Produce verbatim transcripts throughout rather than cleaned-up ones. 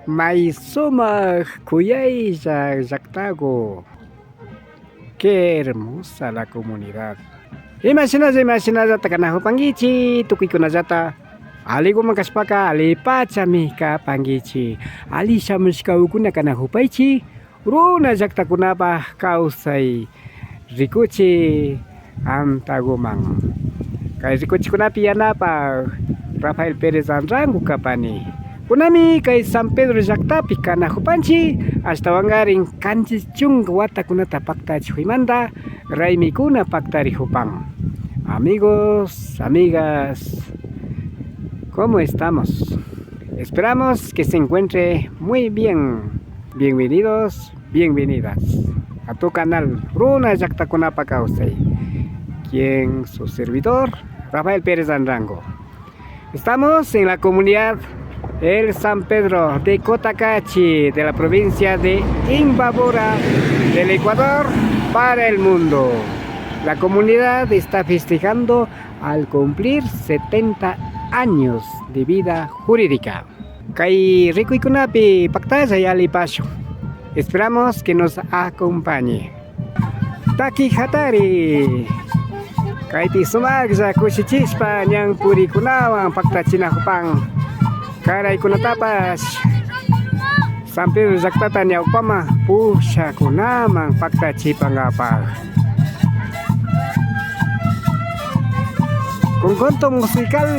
May sumak kuyaylla llaktaku. Qué hermosa la comunidad. Imashinalla, imashinallata kanajupankichi, tukuykunallata aliguman kashpaka alipachami kapankichi. Ali shamushkakuna kanajupaychi, runa llaktakunapak kawsay rikuchi antaguman. Kay rikuchikunapi yanapak Rafael Pérez Anrango kapani. Kunami kay San Pedro llaktapi kanajupanchi, ashtawankarin kanchis chunka watakunata paktachijuymanta raymikuna paktarijupan. Amigos, amigas, ¿cómo estamos? Esperamos que se encuentre muy bien. Bienvenidos, bienvenidas a tu canal Runa Llaktakunapak Kawsay. Quien su servidor, Rafael Pérez Anrango. Estamos en la comunidad El San Pedro de Cotacachi, de la provincia de Imbabura, del Ecuador para el mundo. La comunidad está festejando al cumplir setenta años de vida jurídica. Kay rikuykunapi paktalla yallipashun. Esperamos que nos acompañe. Taki jatari. Kaypi sumaklla kushichishpa ñan purikunawan paktachinajupan. Karaykunatapash San Pedro llaktata ñawpaman pushakkunaman paktachipankapak. Conjunto musical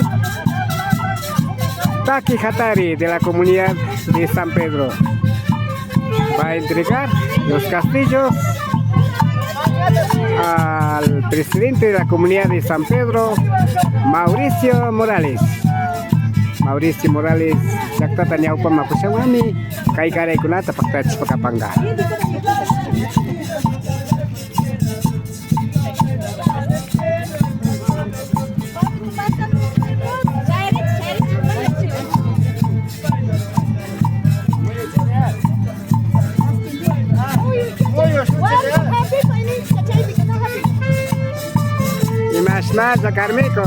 Taki Jatari de la comunidad de San Pedro va a entregar los castillos al presidente de la comunidad de San Pedro, Mauricio Morales. Mauricio Morales, llaktata ñawpaman pushawanmi kay karaykunata paktachishpa kapanka. Imashnalla karmiku.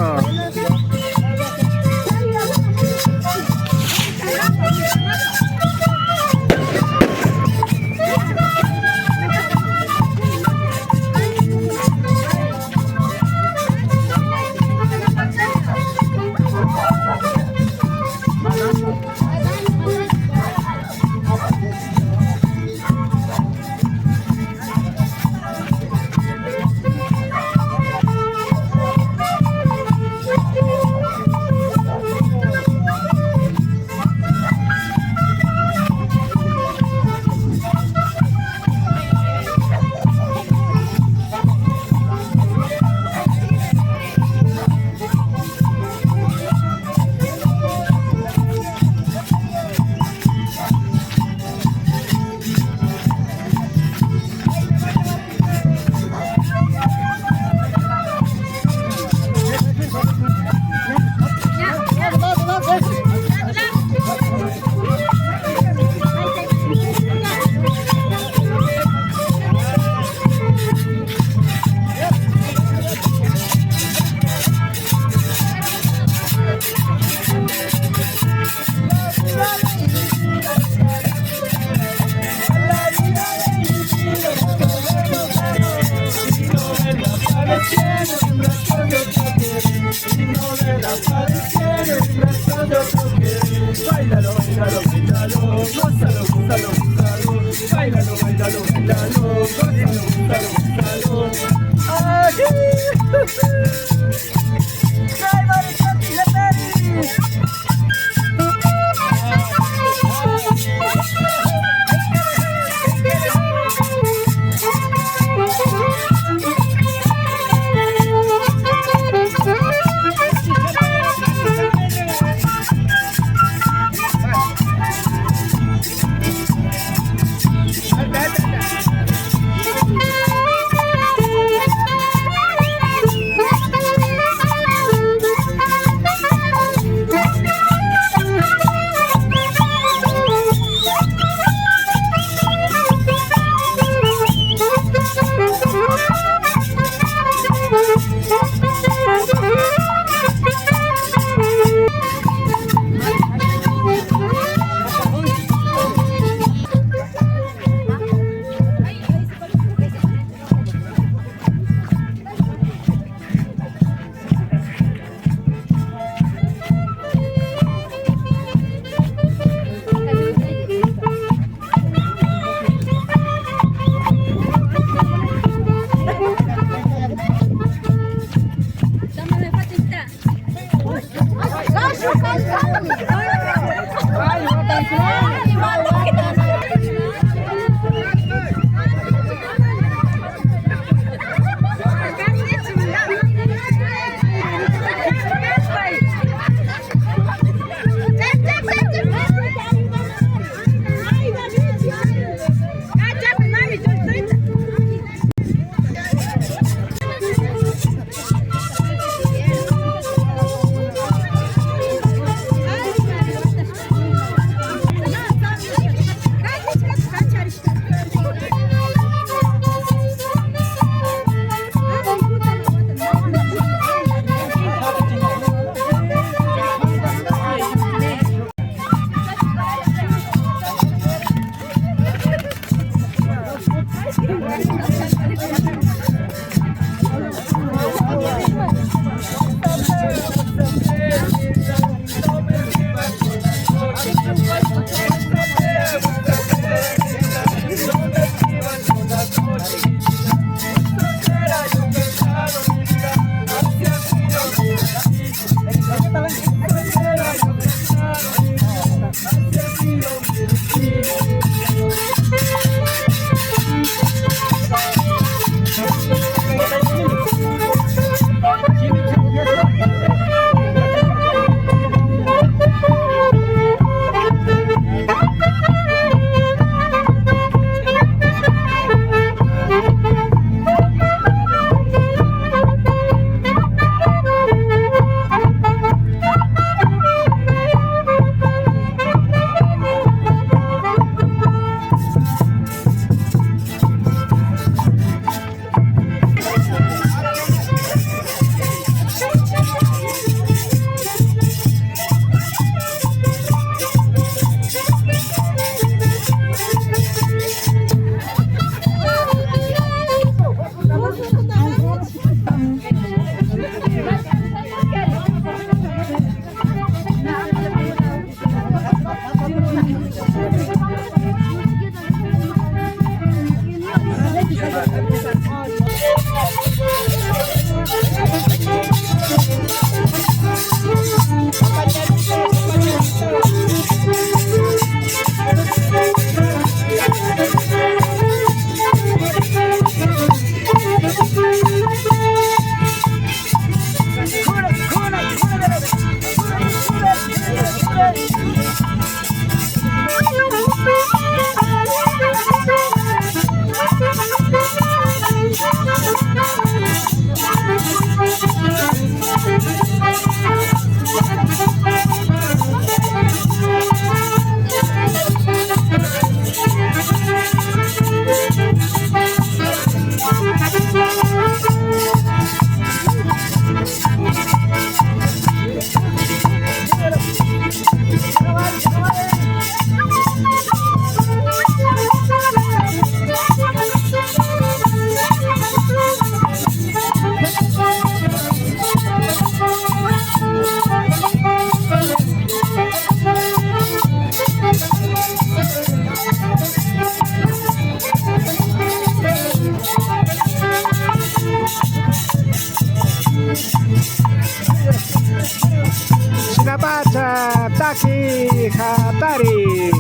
Shinapacha taki hatari.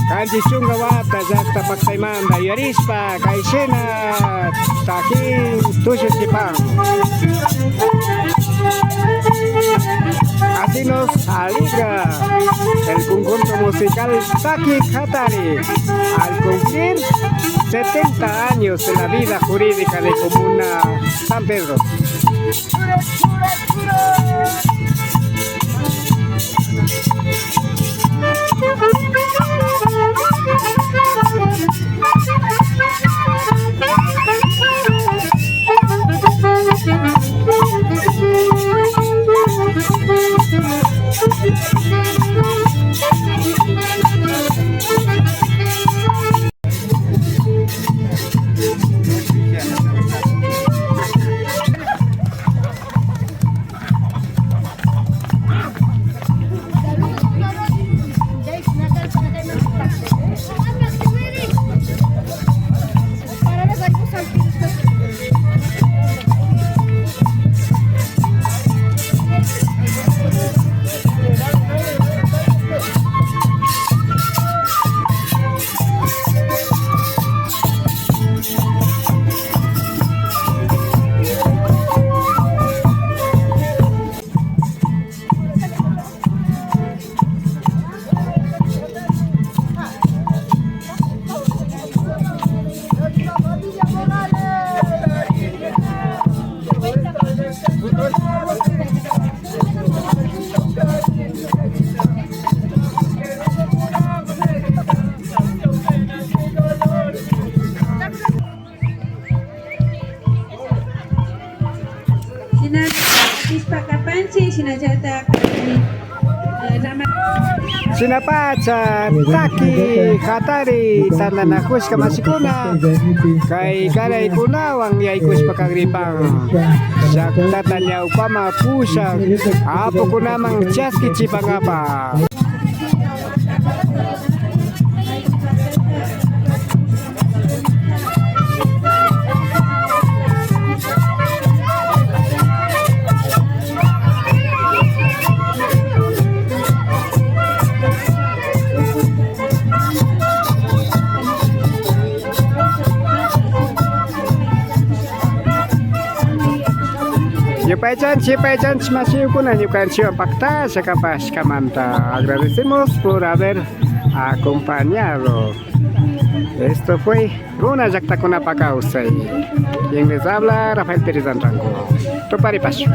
Kanchi chunka wata llakta paktaymanta yuyarishpa kay shina taki tushuchipan. Así nos alegra el conjunto musical Taki Hatari al cumplir setenta años de la vida jurídica de Comuna San Pedro. Shinapacha taki hatari tantanakushka mashikuna, kay karaykunawan yaykushpa kagripan llaktata ñawpaman pushak apukunaman chaskichipankapa. Yupaychanchik, yupaychanchik mashikuna, ñukanchikwan paktalla kapashkamanta agradecemos por haber acompañado. Esto fue Runa Llaktakunapak Kawsay. Quien les habla, Rafael Pérez Anrango. Tuparipashun.